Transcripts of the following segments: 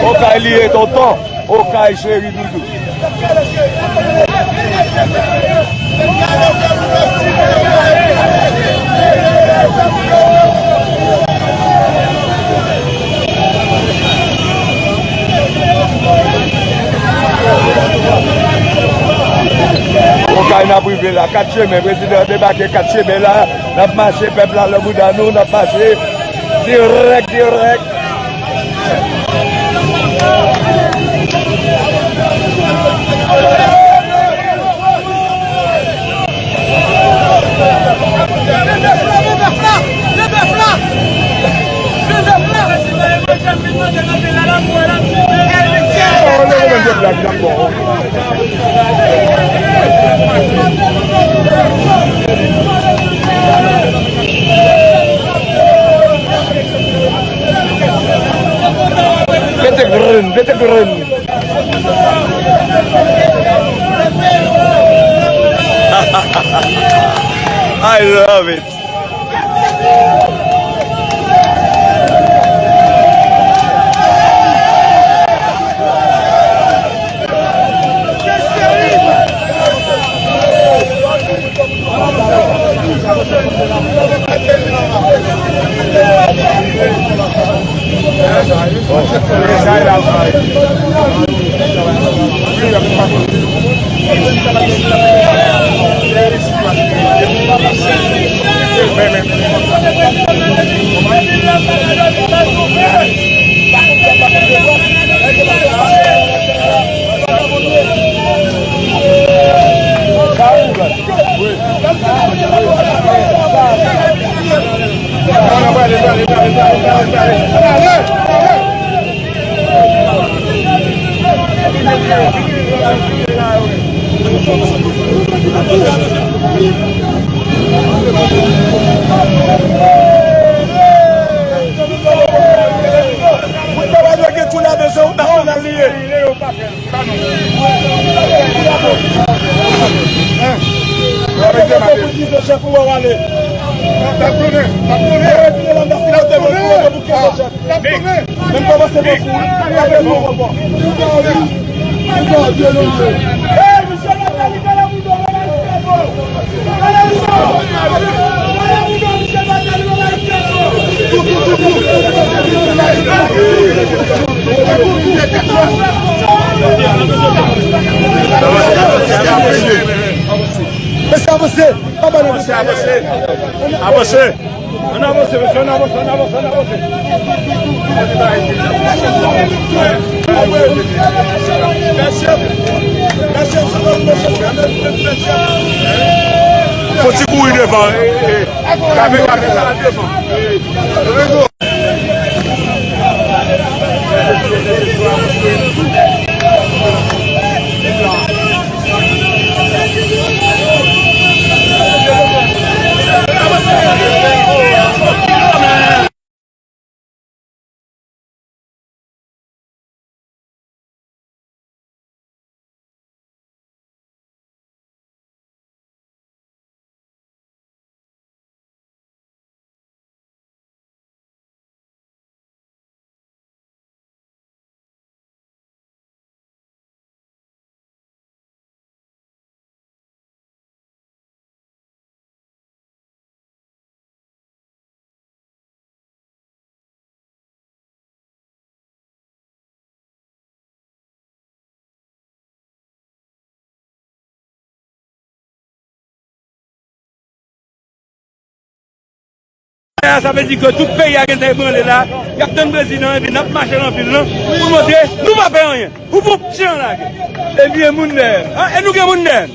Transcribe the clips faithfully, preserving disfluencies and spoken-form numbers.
Okay li ye, tonton. Okay, cheri, doudou. Okay, n ap rive la, kat chemen, prezidan debake kat chemen la, n ap mache, pèp la nan bouda nou, n ap mache dirèk, dirèk. Mete grenn, mete grenn. I love it. Moun sa pa dwe gen tou ladan, se yon nasyonal li ye. Mesye, avanse! Avanse, avanse! Avanse! Ann avanse, mesye, ann avanse, ann avanse, ann avanse! Fò ti kouri devan, e, e, e. Kave, kave, kave devan. Sa vle di ke tout peyi a gentan ebranle la. Y ap tann prezidan, epi n ap mache nan vil lan pou montre nou pa pè anyen. Pou bon pti an lage. Epi e moun dèyè. An, e nou gen moun dèyè.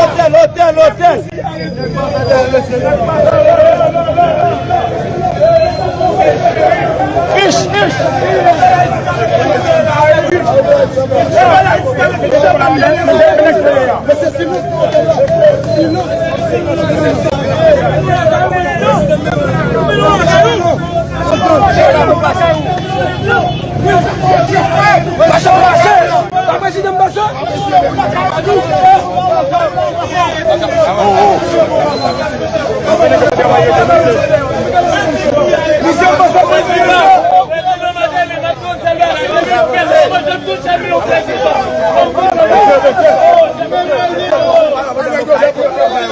Otèl, otèl, otèl. Ich, ich.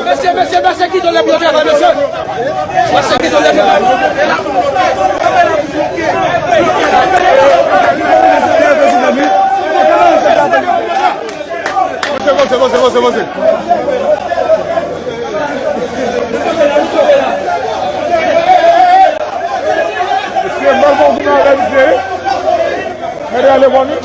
Mesye, mesye, mesye, kite lè pou yo travay, mesye. Mesye, kite lè pou yo travay. Kontinye, kontinye, kontinye, kontinye. Mesye, mal bon goumen avè misye. Gade ale bon wi.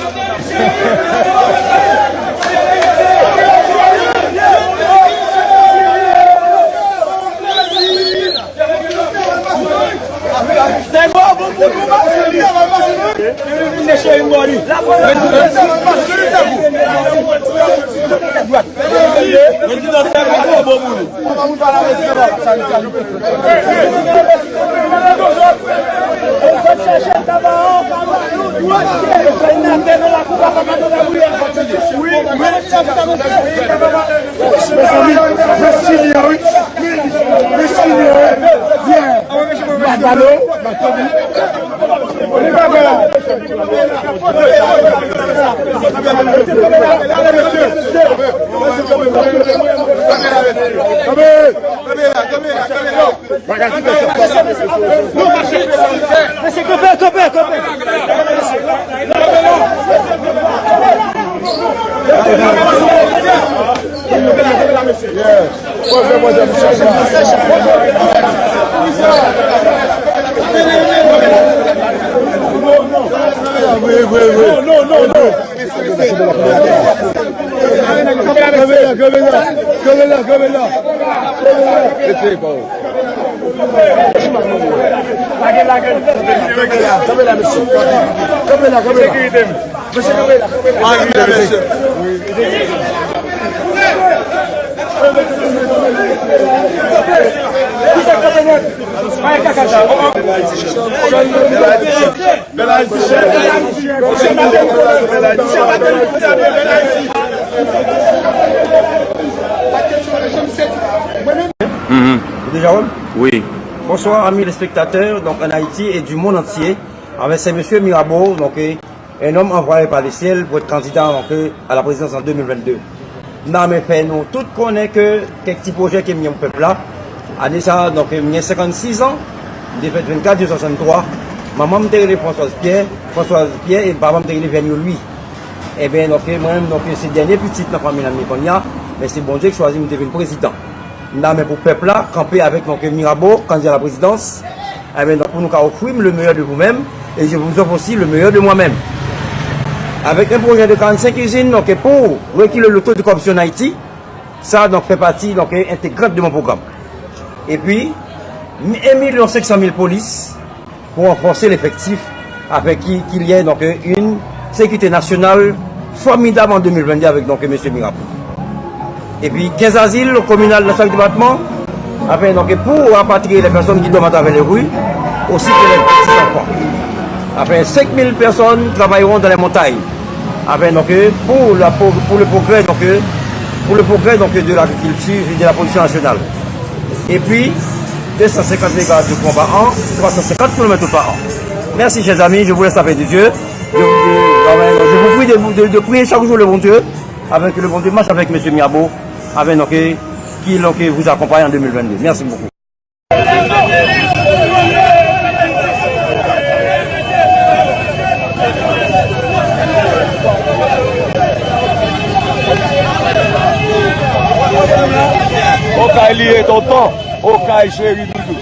Mezanmi, mèsi li an wi. Mèsi li an wi. Yeah. Li pa bèl. Kanpe! Kanpe la, kanpe la, kanpe la. Mesye, kanpe, kanpe, kanpe. Non, non, non, non. Kanpe la, kanpe la, kanpe la, kanpe la. Kanpe la, mesye. Kanpe la, kanpe la. Mesye, kanpe la, kanpe la. Mhm. Ou deja wè m? Wi. Bonsoir, amis les spectateurs, donc en Haïti et du monde entier. Avec ce monsieur Mirabeau, donc, euh, un homme envoyé par le ciel pour être candidat, donc, euh, à la présidence en deux mille vingt-deux. N a men fè nou tout konnen ke kèk ti pwojè ke m gen pou pèp la. Ane sa, donk, m gen senkannsis an, m te fèt vennkat jen swasanntwa. Manman m te rele Françoise Pierre, Françoise Pierre, e papa m te rele Vènyo Lwi. Ebyen, donk, mwen menm, donk, se dènye pitit nan fanmi la m ye kounye a, men se Bondye ki chwazi m te vin prezidan. N a men pou pèp la, kanpe avèk, donk, Mirabeau, candidat à la présidence. Ebyen, donk, pou nou ka ofri m le meilleur de vous-même, et je vous offre aussi le meilleur de moi-même. Avec un projet de quarante-cinq usines, donc, pour reculer le taux de corruption en Haïti, ça, donc, fait partie, donc, intégrante de mon programme. Et puis, un million cinq cent mille polices pour renforcer l'effectif afin qu'il, qu'il y ait, donc, une sécurité nationale formidable en deux mille vingt-deux avec, donc, monsieur Mirabeau. Epi kenz azil kominal nan chak depatman, afin, donk, pou rapatriye les personnes qui dorment à travers les rues, aussi que les petits enfants. Afin, cinq mille personnes travailleront dans les montagnes. Afin, donk, pour la, pour, pour le progrès, donc, pour le progrès, donc, de l'agriculture et de la production nationale. Et puis, deux cent cinquante mégas de courant par an, trois cent cinquante kilomètres par an. Merci, chers amis, je vous laisse la paix de Dieu. Je, je, je vous prie de, de, de prier chaque jour le bon Dieu, afin que le bon Dieu marche avec monsieur Mirabeau, afin donc, euh, qu'il donc, euh, vous accompagne en deux mille vingt-deux. Merci beaucoup. Okay li ye, tonton. Okay, cheri doudou.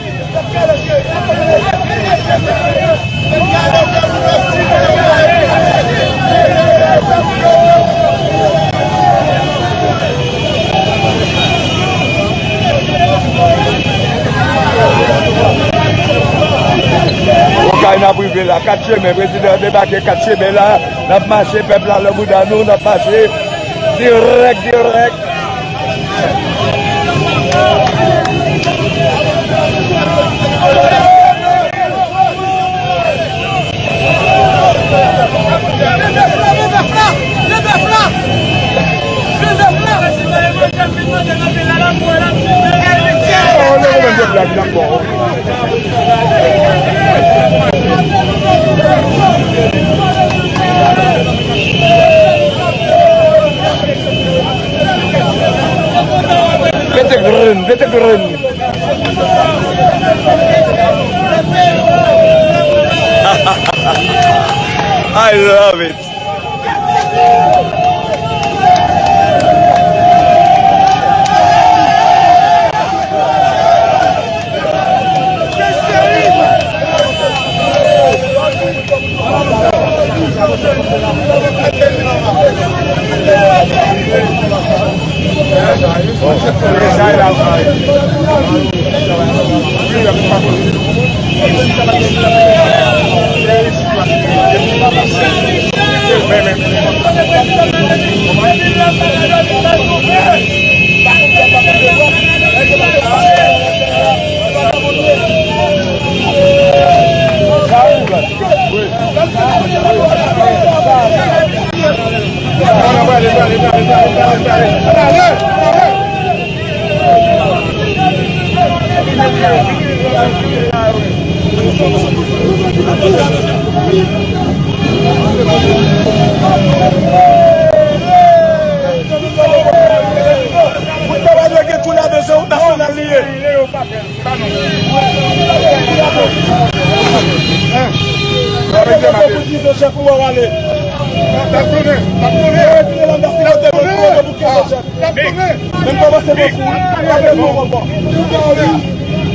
La, Kat Chemen, prezidan debake Kat Chemen la, n ap mache, pèp la nan bouda nou, n ap mache dirèk, dirèk. Mete grenn, mete grenn. I love it. Pou sa pa dwe gen kou la de se yon nasyonal li ye. Menm kòmanse bokou, pa pèdi yon konpò.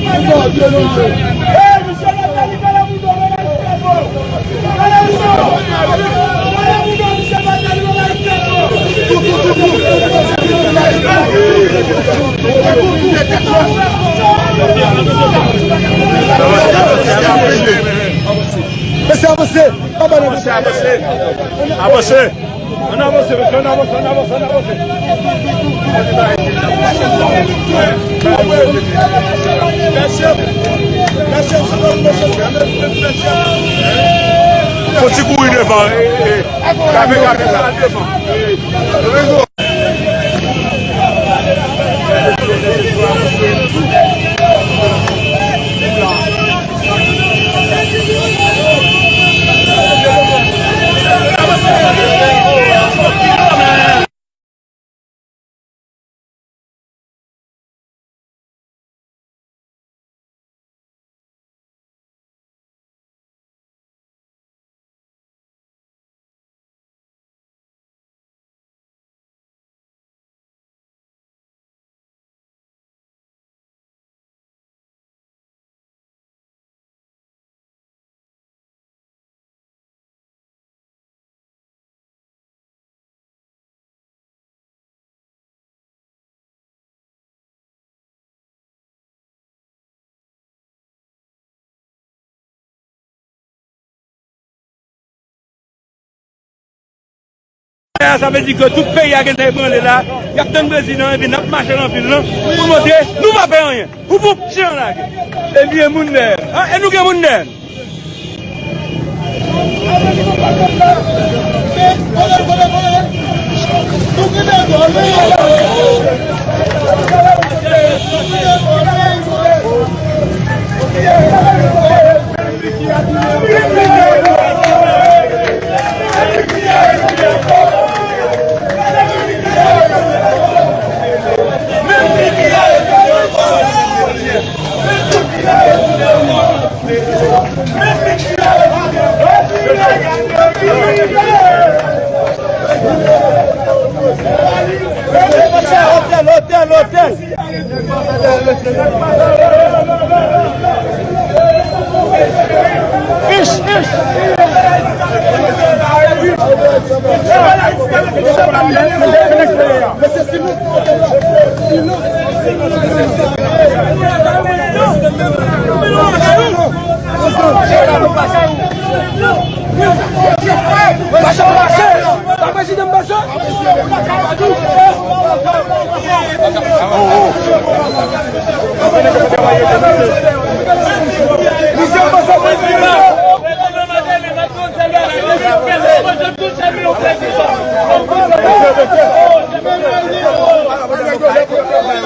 Hey, Michel Martelly, fè la bouda, fè la bouda. Mesye, avanse. Ann avanse. Avanse. Ann avanse, mesye, ann avanse, ann avanse, ann avanse. Fò ti kouri devan, e, e, e. Gade, gade, gade devan. Sa vle di ke tout peyi a gentan ebranle la. Y ap tann prezidan an, epi n ap mache nan vil lan pou montre nou pa pè anyen. Pou, pou, chen an lage. E li gen moun dèyè l. An, e nou gen moun dèyè n. Otèl, otèl, otèl.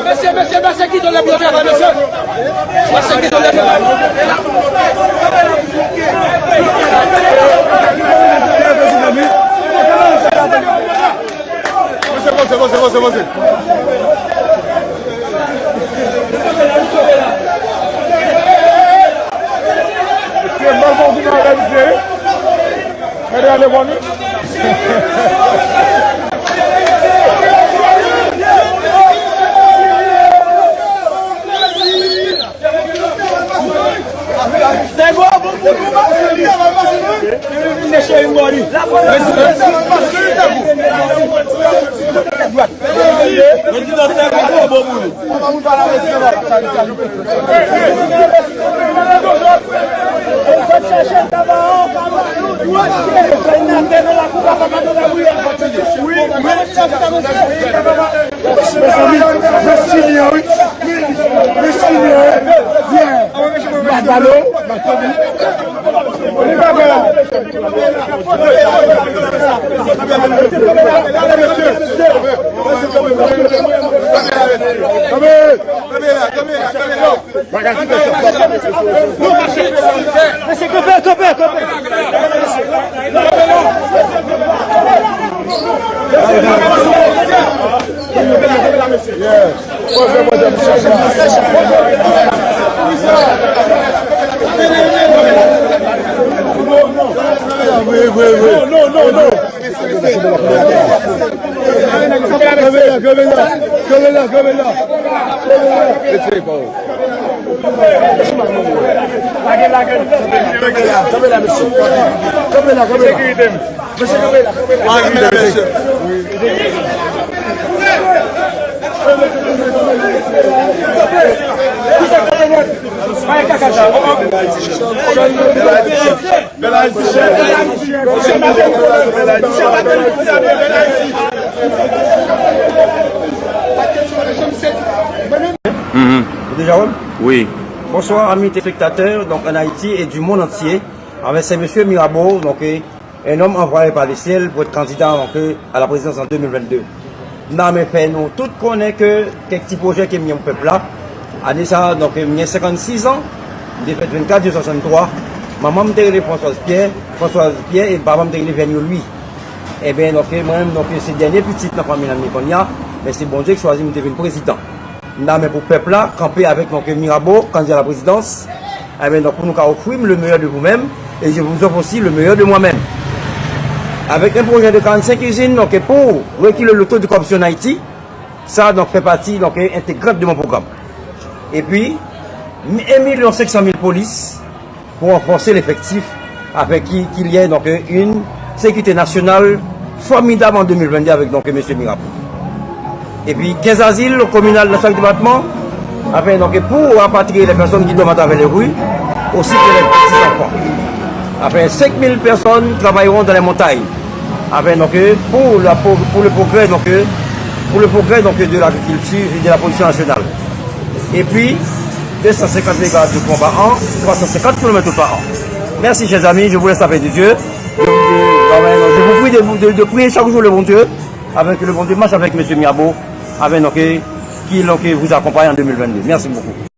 Mesye, mesye, mesye, kite lè pou yo travay, mesye. Mesye, kite lè pou yo travay. Mesye, konse, konse, konse, konse. Mesye, mal bon vin anlè, mesye. Gade ale bò nou. Prezidan Sègo, bon moun. Mezanmi, mwen sini an wi. Mwen sini an wi. Yeah. Bat balo. Mesye, kanpe, kanpe, kanpe. Vre, vre, vre. Non, non, non, non. Kanpe la, kanpe la, kanpe la. Lage, lage. Kanpe la, kanpe la, mesye. Kanpe la, kanpe la. Sekirite m. Mesye, kanpe la, kanpe la. Lage, mesye. Bèl Ayiti, chèf. Bèl Ayiti, chèf. Bèl Ayiti. Mhm. Ou deja wè m? Wi. Bonsoir, amis téléspectateurs, donc en Haïti et du monde entier. Avec ce monsieur Mirabeau, donc, euh, un homme envoyé par le ciel pour être candidat, donc, euh, à la présidence en deux mille vingt-deux. N a men fè nou tout konnen ke kèk ti pwojè ke m gen pou pèp la. Ane sa a, donk, m gen senkannsis an, m te fèt vennkat jen swasanntwa. Manman m te rele Françoise Pierre, Françoise Pierre, e papa m te rele Vènyo Louis. Ebyen, donk, mwen menm, donk, se dènye pitit nan fanmi nan m ye kounye a, men se Bondye ki chwazi m te vin prezidan. N a men pou pèp la, kanpe avèk, donk, Mirabeau, candidat à la présidence. Ebyen, donk, pou nou ka ofri m le meilleur de vous-même, et je vous offre aussi le meilleur de moi-même. Avec un projet de quarante-cinq usines, donc, pour reculer le taux de corruption en Haïti, ça, donc, fait partie, donc, intégrante de mon programme. Et puis, un million cinq cent mille polices pour renforcer l'effectif, afin qu'il, qu'il y ait, donc, une sécurité nationale formidable en deux mille vingt-deux avec, donc, monsieur Mirabeau. Epi kenz azil kominal nan chak depatman, afin, donk, pour rapatrier les personnes qui dorment à travers les rues, aussi que les petits enfants. Afin, cinq mille personnes travailleront dans les montagnes. Afin, donc, pour la, pour, pour le progrès, donc, pour le progrès, donc, de l'agriculture et de la production nationale. Et puis, deux cent cinquante mégas de pont par an, trois cent cinquante kilomètres par an. Merci, chers amis, je vous laisse la paix de Dieu. Je vous, je vous prie de, de, de prier chaque jour le bon Dieu. Afin que le Bondye mache avec monsieur Mirabeau, afin donc, euh, qu'il donc, euh, vous accompagne en deux mille vingt-deux. Merci beaucoup.